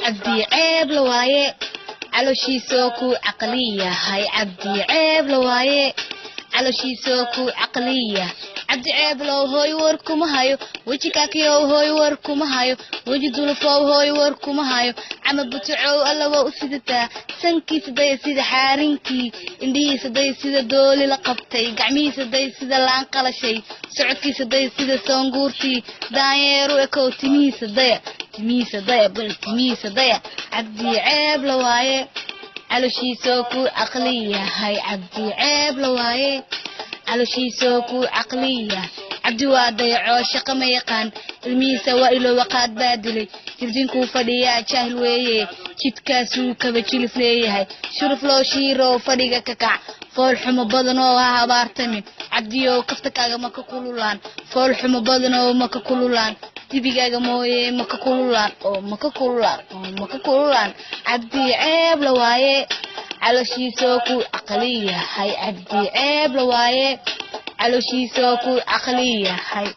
Cabdi ceeb la waaye, calooshiisoo ku caqli yahay. Cabdi ceeb la waaye, calooshiisoo ku caqliya. Cabdi ceeblow hooy war kuma hayo, weji kaakiyow hooy war kuma hayo, weji dulufow hooy war kuma hayo. Cama butucow alla waa u sidataa. Sankiisa daya sida xaarinkii, indhihiisa daya sida dooli la qabtay, gacmihiisa daya sida laan qalashay, socodkiisa daya sida soonguurtii daanyeeru ekow. Timihiisa daya, timihiisa daya, bal timihiisa daya. Cabdi ceeb la waaye, calooshiisoo ku caqli yahay. Cabdi ceeb la waaye, calooshiisoo ku caqliya. Cabdi waa dayacoo shaqo ma yaqaan, ilmihiisa waa iloowa, qaad baa dilay. Jirdinkuu fadhiyaa jaahil weeye, jidkaasuu kaba jilif leeyahay. Shuruf loo shiirow, fadhiga ka kac, fool xumo badanoo ha habaartamin. Cabdiyow kaftakaaga maka kululaan, fool xumo badanoo maka kululaan, dibigaaga mooye maka kululaan oo maka kululaan oo maka kululaan. Cabdi ceeb la waaye, calooshiisoo ku caqli yahay. Cabdi ceeb la waaye, calooshiisoo ku caqli yahay.